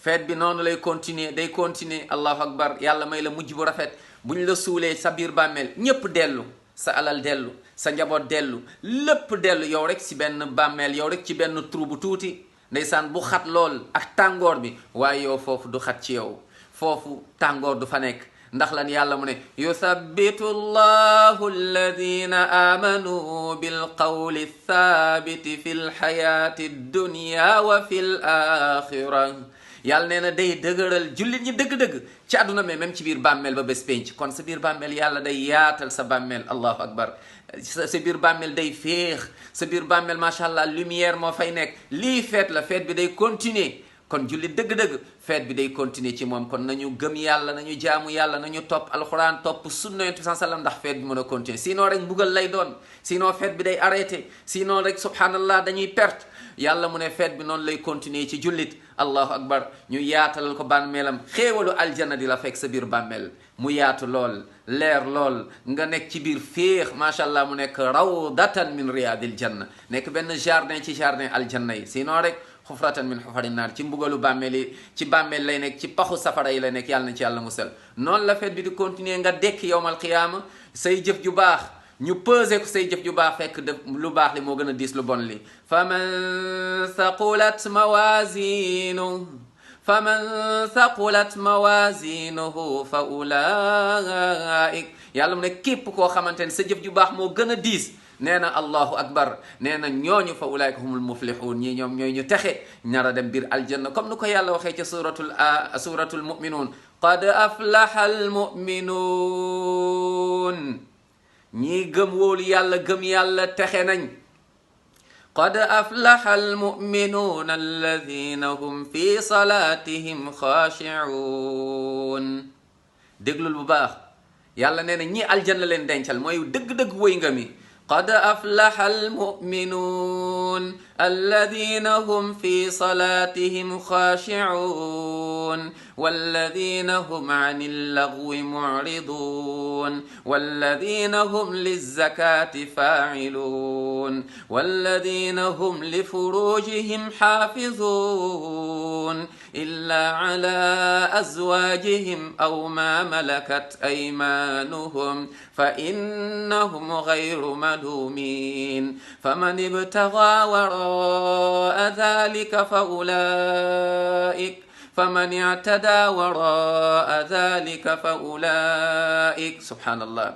feet bi noonu lay continuer day continuer allahu akbar yàlla may la mujj bu rafet buñ la suulee sa biir bàmmeel ñépp dellu sa alal dellu sa njaboot dellu lépp dellu yow rek ci benn bàmmeel yow rek ci benn trou bu tuuti ndeysaan bu xat lool ak tàngoor bi waaye yow foofu du xat ci yow foofu tàngoor du fa nekk ndax lan yàlla mu ne yuthabbitu llahu alladina amanu bilqawli thabiti fi lxayati dunya wa fi l axira yàlla nee na day dëgëral jullit ñi dëgg-dëgg ci àdduna mais même ci biir bàmmeel ba bés penc kon sa biir bàmmeel yàlla day yaatal sa bàmmeel allahu akbar sa biir bàmmeel day féex sa biir bàmmeel macha allah lumière moo fay nekk lii feet la feet bi day continuer kon jullit dëgg-dëgg feet bi day continuer ci moom kon nañu gëm yàlla nañu jaamu yàlla nañu topp alxuraan topp sunna yonent bi sallam ndax feet bi mën a continuer sinon rek mbugal lay doon sinon feet bi day arrêté sinon rek subhanallah dañuy perte yàlla mu ne feet bi noonu lay continuer ci jullit allahu akbar ñu yaatalal ko bàmmeelam xéewalu aljanna di la fekk sa biir bàmmeel mu yaatu lool leer lool nga nekk ci biir féex macha allah mu nekk rawdatan min riyadil janna nekk benn jardin ci jardin aljanna yi sinon rek xufratan min xufari naar ci mbugalu bàmmeel yi ci bàmmeel lay nekk ci paxu safara yi lay nekk yàlla na ci yàlla musal noonu la feet bi di continuer nga dekk yowmal qiyaama say jëf ju baax ñu pesé ko say jëf ju baax fekk def lu baax li moo gën a diis lu bon li faman thaqulat mawazinuhu fa ulaik yàlla mu ne képp koo xamante ne sa jëf ju baax moo gën a diis nee na allahu akbar nee na ñooñu fa ulaika humul muflihun ñii ñoom ñooy ñu texe ñar a dem biir aljanna comme ni ko yàlla waxee ca suratul muminuun qad aflaha almuminuun ñii gëm wóolu yàlla gëm yàlla texe nañ qad aflaha almuminuun alladina hum fi salatihim xaashi'uun déglul bu baax yàlla nee na ñii aljanna leen dencal mooy dëgg-dëgg woy nga mi qad aflaha almuminuun alladina hum fi salatihim xaashi'uun walladina hum an illagwi mu'ridun walladina hum lizzakati faa'iluun walladina hum lifurujihim xaafizun illa ala azwajihim aw ma malakat aymanuhum fa innahum ghayru malumin faman ibtagha wara'a dhalika fa ulaik فمن اعتدى وراء ذلك فأولئك سبحان الله